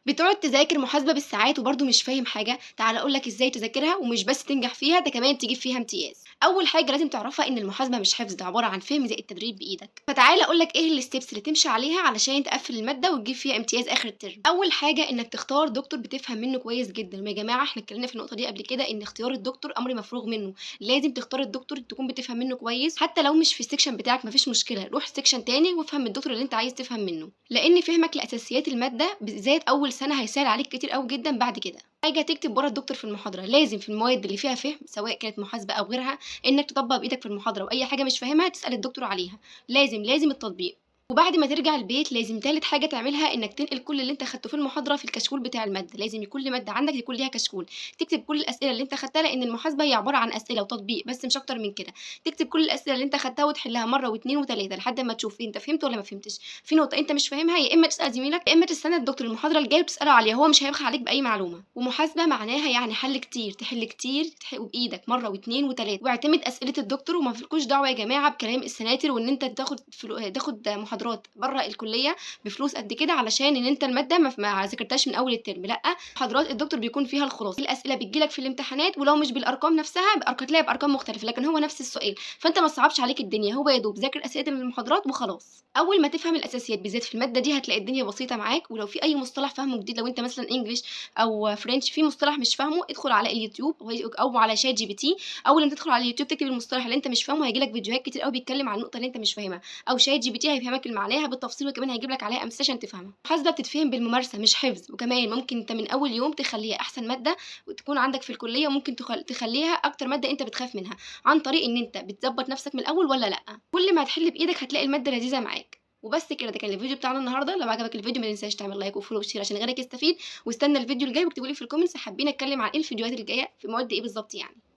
بتقعد تذاكر محاسبة بالساعات وبرضه مش فاهم حاجة؟ تعال أقول لك إزاي تذاكرها ومش بس تنجح فيها، ده كمان تجيب فيها امتياز. أول حاجة لازم تعرفها إن المحاسبة مش حفظ، ده عبارة عن فهم زائد التدريب بإيدك. فتعال أقول لك إيه ال steps اللي تمشي عليها علشان تقفل المادة وتجيب فيها امتياز آخر الترم. أول حاجة إنك تختار دكتور بتفهم منه كويس جدًا، ويا جماعة إحنا اتكلمنا في النقطة دي قبل كده إن اختيار الدكتور أمر مفروغ منه، لازم تختار الدكتور تكون بتفهم منه كويس، حتى لو مش في ال section بتاعك مفيش مشكلة، روح section تاني وافهم من الدكتور اللي أنت عايز تفهم منه، لأن فهمك لأساسيات المادة بالذات أول سنة هيسهل عليك كتير أوي جدًا بعد كده. حاجة تكتب ورا الدكتور في المحاضرة، لازم في المواد اللي فيها فهم سواء كانت محاسبة أو غيرها إنك تطبق بإيدك في المحاضرة، وأي حاجة مش فاهمها تسأل الدكتور عليها، لازم لازم التطبيق. وبعد ما ترجع البيت لازم تالت حاجة تعملها إنك تنقل كل اللي أنت خدته في المحاضرة في الكشكول بتاع المادة، لازم كل مادة عندك يكون ليها كشكول، تكتب كل الأسئلة اللي أنت خدتها، لأن المحاسبة هي عبارة عن أسئلة وتطبيق بس مش أكتر من كده. تكتب كل الأسئلة اللي أنت خدتها وتحلها مرة واتنين وتلاتة لحد ما تشوف أنت فهمت ولا ما فهمتش. في نقطة أنت مش فاهمها يا إما تسأل زميلك يا إما تستنى الدكتور المحاضرة الجاية وتسأله عليها، هو مش هيبخل عليك بأي معلومة. ومحاسبة معناها يعني حل كتير، تحل كتير، تحل بإيدك مرة واتنين وتلاتة، واعتمد أسئلة الدكتور، وما فيكوش دعوة يا جماعة بكلام السناتر وإن أنت تاخد محاضرات بره الكلية بفلوس قد كده علشان ان انت المادة ما ذاكرتهاش من اول الترم. لا، محاضرات الدكتور بيكون فيها الخلاصة، الاسئلة بتجيلك في الامتحانات، ولو مش بالارقام نفسها هتلاقي بارقام مختلفة لكن هو نفس السؤال، فانت ما تصعبش عليك الدنيا، هو يا دوب ذاكر اسئلة المحاضرات وخلاص. اول ما تفهم الاساسيات بالذات في المادة دي هتلاقي الدنيا بسيطة معاك. ولو في اي مصطلح فهمه جديد، لو انت مثلا English او French في مصطلح مش فاهمه، ادخل على اليوتيوب او على ChatGPT. اول ما تدخل على اليوتيوب تكتب المصطلح اللي انت مش فاهمه هيجيلك فيديوهات كتير قوي بيتكلم عن النقطة اللي انت مش فاهمها، او ChatGPT هيفهمك معناها بالتفصيل، وكمان هيجيب لك عليها امثلة عشان تفهمها. المحاسبة بتتفهم بالممارسة مش حفظ، وكمان ممكن انت من اول يوم تخليها احسن مادة وتكون عندك في الكلية، وممكن تخليها اكتر مادة انت بتخاف منها عن طريق ان انت بتظبط نفسك من الاول ولا لا. كل ما هتحل بايدك هتلاقي المادة لذيذة معاك. وبس كده، ده كان الفيديو بتاعنا النهارده. لو عجبك الفيديو ما تنساش تعمل like و follow و share عشان غيرك يستفيد، واستنى الفيديو الجاي واكتبوا لي في ال comments حابين اتكلم عن ايه الفيديوهات الجاية في مواد ايه بالظبط يعني.